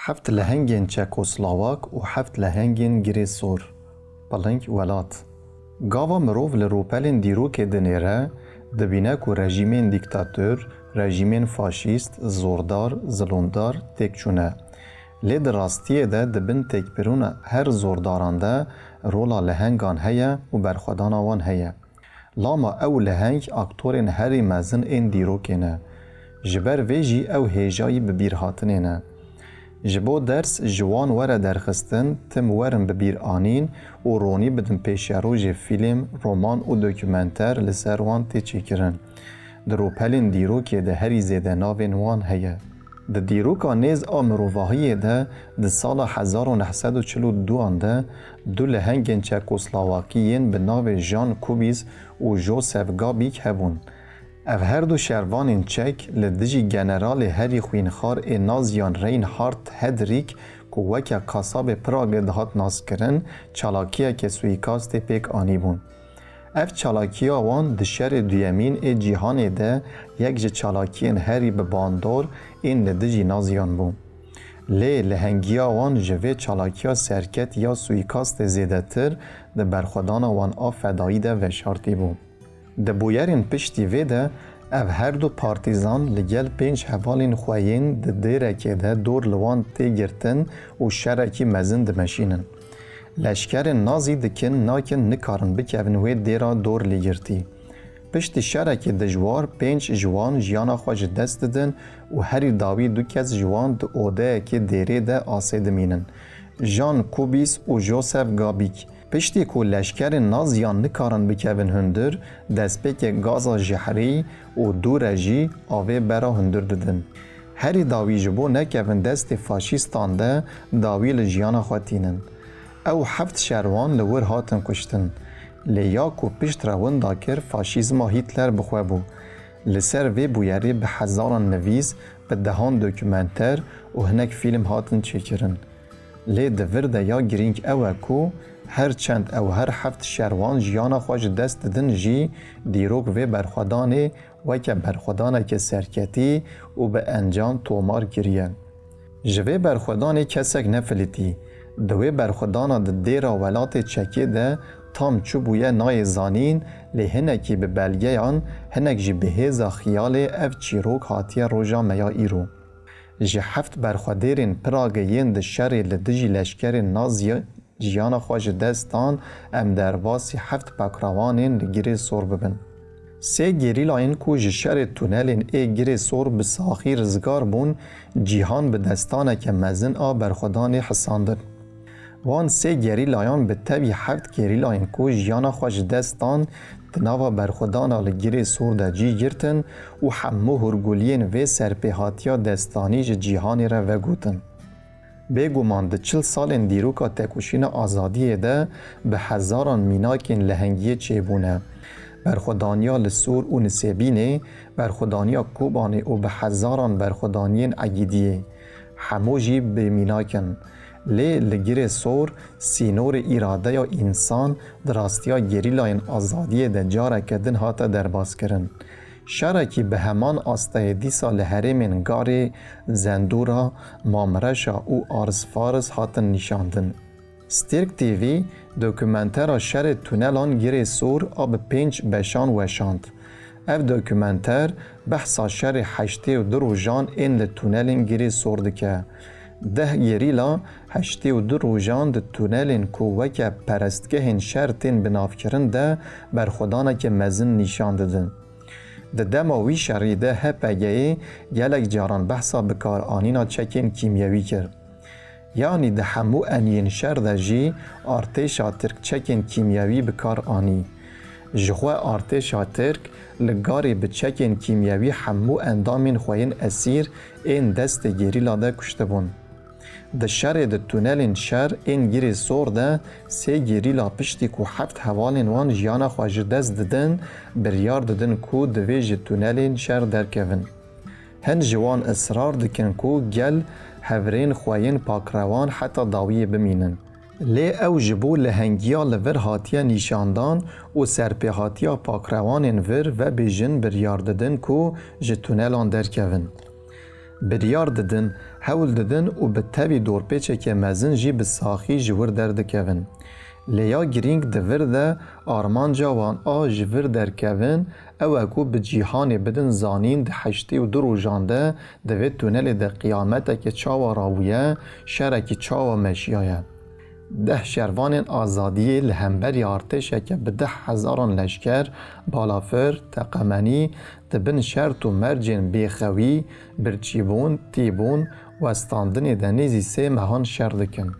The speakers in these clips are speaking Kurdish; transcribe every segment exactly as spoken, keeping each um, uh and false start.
Heft lehengên Çekoslovak û heft lehengên Girê Sor. Piling welat. Gava mirov li rûpelên dîrokê dinêre, dibîne ku rejîmên dîktator, rejîmên faşîst, zordar, zilûmdar têk çûne. Lê di rastiyê de di bin têkbirûna her zordaran de rola lehengan heye û berxwedana wan heye. Lama ew leheng aktorên herî mezin ên dîrokê ne. Ji ber vê jî ew hêjayî bi bîrhatinê ne. Ji bo ders ji wan were derxistin, tim werin bi bîr anîn û ronî bidin pêşerojê fîlm, roman û dokumenter li ser wan tê çêkirin. Di rûpelên dîrokê de herî zêde navên wan heye. Di dîroka nêz a mirovahiyê de, di sala hezar û neh sed û çil û duan de du lehengên Çekoslovakî yên bi navê Jan Kubiz û Josef Gabik hebûn. Ev her du şervanên çek li dijî generalê herî xwînxar ê Naziyan Reinhard Heydrich, ku weke kasabê Pragê dihat naskirin, çalakiyeke suîkastê pêk anîbûn. Ev çalakiya wan di Şerê Duyemîn ê Cîhanê de yek ji çalakiyên herî bi bandor ên li dijî Naziyan bû. Lê lehengiya wan ji vê çalakiya serketî ya suîkastê zêdetir di berxwedana wan a fedayî de veşartî bû. Di bûyerên piştî vê de ev her du partîzan li gel pênc hevalên xwe yên di dêrekê de dor li wan tê girtin û şerekî mezin dimeşînin. Leşkerên Nazî dikin nakin nikarin bikevin wê dêra dor lê girtî. Piştî şerekî dijwar pênc ji wan jiyana xwe ji dest didin û herî dawî du kes ji wan di odeyekê dêrê de asê dimînin. Jan Kubis û Josef Gabik. Piştî ku leşkerên Naziyan nikarin bikevin hundir, destpêkê gaza jehrî û dûre jî avê bera hundir didin. Herî dawî ji bo nekevin destê faşîstan de dawî li jiyana xwe tînin. Ew heft şerwan li wir hatin kuştin. Lê ya ku piştre winda kir faşîzma Hîtler bi xwe bû. Li ser vê bûyerê bi hezaran nivîs, bi dehan dokumenter û hinek fîlm hatin çêkirin. Lê di vir de ya girîng ew e ku her çend ew her heft şerwan jiyana xwe ji dest didin jî, dîrok vê berxwedanê weke berxwedaneke serketî û bi encam tomar kiriye. Ji vê berxwedanê kesek nefilitî. Di wê berxwedana di dêra welatê çekê de tam çi bûye nayê zanîn, lê hinekî bi belgeyan, hinek jî bi hêza xiyalê ev çîrok hatiye roja me ya îro. Ji heft berxwedêrên Pragê yên di şerê li dijî leşkerên Nazî jiyana xwe ji dest dan, em derbasî heft pakrawanên li Girê Sor bibin. Sê gerîlayên ku ji şerê tunelên ê Girê Sor bi saxî rizgar bûn, cîhan bi destaneke mezin a berxwedanê hisandin. Wan sê gerîlayan bi tevî heft gerîlayên ku jiyana xwe ji dest dan, di nava berxwedana li Girê Sor de cî girtin û hemû hûrguliyên vê serpêhatiya destanî ji cîhanê re vegotin. Bêguman di çil salên dîroka tekoşîna azadiyê de bi hezaran mînakên lehengiyê çêbûne. Berxwedaniya li Sor û Nisêbînê, berxwedaniya Kobanê û bi hezaran berxwedaniyên Egîdiyê. Hemû jî bêmînak in. Lê li Girê Sor sînorê îradeya însan di rastiya gerîlayên azadiyê de careke din hate derbaskirin. Şerekî bi heman asteyê dîsa li herêmên Garê, Zendûra, Mamreşa û Arisfaris hatin nîşandin. Stêrk T V dokumentera şerê tunelan Girê Sor a bi pênc beşan weşand. Ev dokumenter behsa şerê heştê û du rojan ên li tunelên Girê Sor dike. Deh gerîla heştê û du rojan di tunelên ku weke perestgehên şer tên binavkirin de berxwedaneke mezin nîşan didin. Di dema wî şerî de H P G'yê gelek caran behsa bikaranîna çekên kîmyewî kir. Yanî di hemû eniyên şer de jî artêşa Tirk çekên kîmyewî bi kar anî. Jixwe artêşa Tirk li Garê bi çekên kîmyewî hemû endamên xwe yên esîr ên destê gerîla de kuştibûn. Di şerê di tunelên şer ên Girê Sor de sê gerîla piştî ku heft hevalên wan jiyana xwe ji dest didin, biryar didin ku divê ji tunelên şer derkevin. Hin ji wan israr dikin ku gel hevrên xwe yên pakrewan heta dawiyê bimînin. Lê ew ji bo lehengiya li vir hatiye nîşandan û serpêhatiya pakrewanên vir vebêjin biryar didin ku ji tunelan derkevin. Biryar didin, hewl didin û bi tevî dorpêçeke mezin jî bi saxî ji wir derdikevin. Lê ya girîng di vir de armanca wan a ji vir derkevin ew e ku bi cîhanê bidin zanîn di heştê û du rojan de di vê tunelê de qiyameteke çawa rabûye, şerekî çawa meşiyaye. Deh şervanên azadiyê li hemberî artêşeke bi deh hezaran leşker, balafir, teqemenî, di bin şert û mercên bêxewî, birçîbûn, tîbûn, westandinê de nêzî sê mehan şer dikin.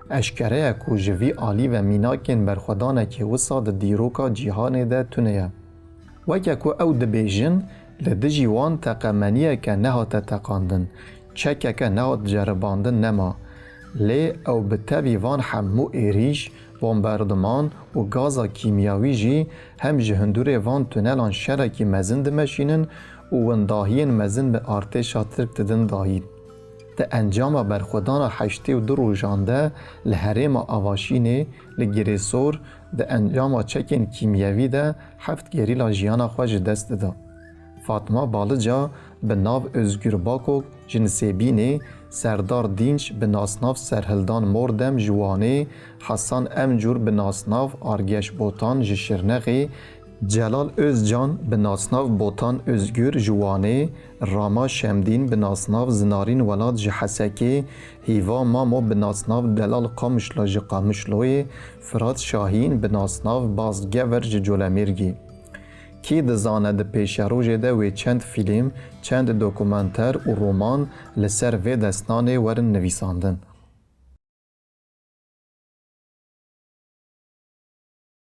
Eşkere ye ku ji vî alî ve mînakên berxwedanekî wisa di dîroka cîhanê de tune ye. Weke ku ew dibêjin, li dijî wan teqemeniyeke nehate teqandin, çekeke nehat ceribandin nema. Lê ew bi tevî van hemû êrîş, bomberdiman û gaza kîmyawî jî hem ji hundurê van tunelan şerekî mezin dimeşînin û windahiyên mezin bi artêşa Tirk didin dahî. Di encama berxwedana heştê û du rojan de li herêma Avaşînê, li Girêsor, di encama çekên kîmyewî de heft gerîla jiyana xwe ji dest dida. Fatma Balıca bi nav Özgür Bakok ji Nisêbînê, Serdar Dînç bi nasnav Serhildan Mordem ji Wanê, Hasan Emcûr bi nasnav Argeş Botan ji Şirnexê, Celal Özcan bi nasnav Botan Özgür ji Wanê, Rama Şemdîn bi nasnav Zinarîn Welat ji Hesekê, Hîva Mamo bi nasnav Delal Qamişlo ji Qamişloyê, Firat Şahîn bi nasnav Baz Gever ji Colemêrgê. Kî dizane di pêşerojê de wê çend fîlm, çend dokumenter û roman li ser vê destanê werin nivîsandin?